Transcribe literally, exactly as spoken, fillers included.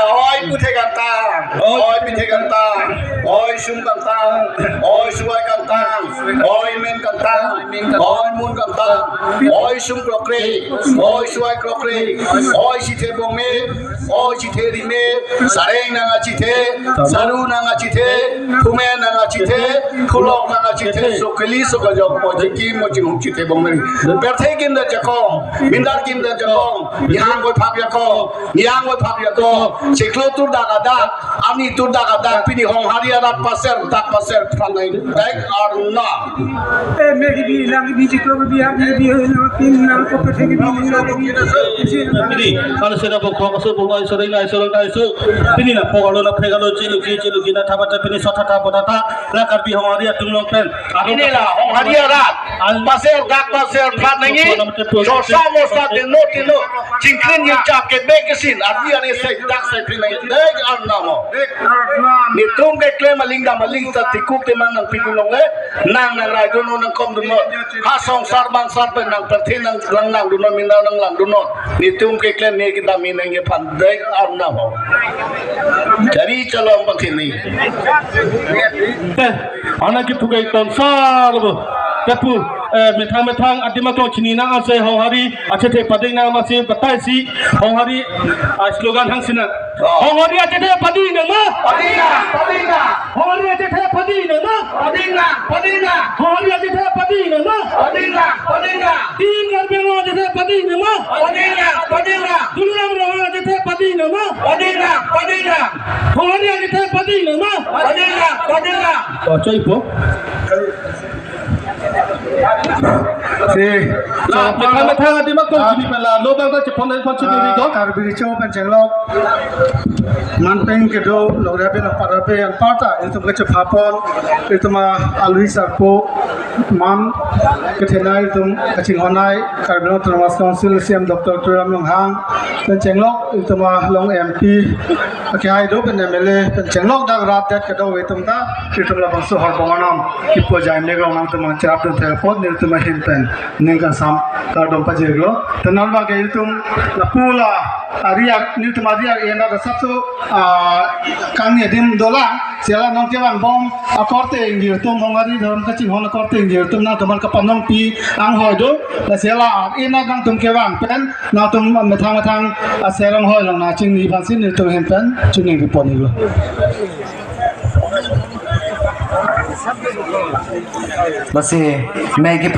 oi puthe kangtang, oi pithe kangtang, oi sum kangtang, oi suai kangtang, oi men kangtang, oi mun kangtang, oi sum krokre, oi suai krokre, oi chithe bongme, oi chithe rime, sareng nang achithe, saru nang achithe, phumen nang achithe, khulok nang achithe, sokeli sokajok, mojikim mojinghum chithe bongme. Perthe kim da jakong, mindar kim da jakong, nihang koi phak jakong, nihang koi phak jakong, chiklo tur dak adak, ani tur dak adak, pini Honghari arat paser, dak paser, pranai, dek arna. Eh, me kibi, lang kibi, chiklo kibi, hang kibi, hoi lang, pin lang, kopi thek kibi, ling lang kibi. Pini, kalau sudah bokong, so bokong, so ring, so ring, so. Pini na, pokok lo na, phek lo, chilu ki, chilu ki na, thapa ta, pini sotha ta, botha ta, la Karbi Honghari atum along pen. Pini la, Honghari arat. Al- Paser, dak paser, phat nangji. Sosa mosa, deno tino. Chingkrin yingchap ke bek kesin. Arni arni sai, dak sai pin nangji. Dek arna mo. Netum keklem aling dam aling sa tikuk teman nangpidun longle. Nang nangraidun non, nangkomdun non. Ha songsar bangsar pen nang perthe nang lang nangdun non, mina nang langdun non. Netum keklem ne kedam ne nangji aphan dek arna ho. Jari chalong pakhini. Eh, anak kipu kai tonsar bo. Kapu, eh, methang methang adim aklong chini nang ase Honghari achethe pading nang masi batai si Honghari, ah, slogan hangsi nang. Oh. Honghari achethe pading nang ma? Pading nang, pading nang. Honghari achethe pading nang ma? Pading nang, pading nang. Honghari achethe pading nang ma? Pading nang, pading nang. Team Karbi Anglong achethe pading nang ma? Pading nang, pading nang. Tuliram Ronghang achethe pading nang ma? Pading nang, pading nang. Honghari achethe pading nang ma? Pading nang, pading nang. Oh, choi po. Si, la, methang methang adim aklong chini pen la, lo bang ta chepon dan pon chini ri ko. Karbi Recho pen chenglok. Man pen kedo, longri abe, nang para abe, anparta, itum kachepapon, itum a alui sarpo, man, kethenei itum, kachinghonnei, Karbi Anglong Autonomous Council, C E M Doctor Tuliram Ronghang, pen chenglok, itum along M P, akehai do pen M L A, pen chenglok dak rat det kedo itum ta, itum labangso horbong anom, ipo jai ne gong nangtum nangcherapdun thekpot, nelitum ahin pen, ning kangsam, kardom pajirlo. Tenan bang ke itum, lapu la, ariak, nelitum ariak, ena dasap so, ah, kang ne dim dolang, Lasi la nangkevang bom akorte ingjir atum, hong ari dhorom kachinghon akorte ingjir atum nangtumphan kapanongpi anghoi do. Lasi la ina nangtum kevang pen nangtum methang methang aser anghoi along nangchingni aphansi nelitum ahin pen choningri pon-iklo. Lasi mei ke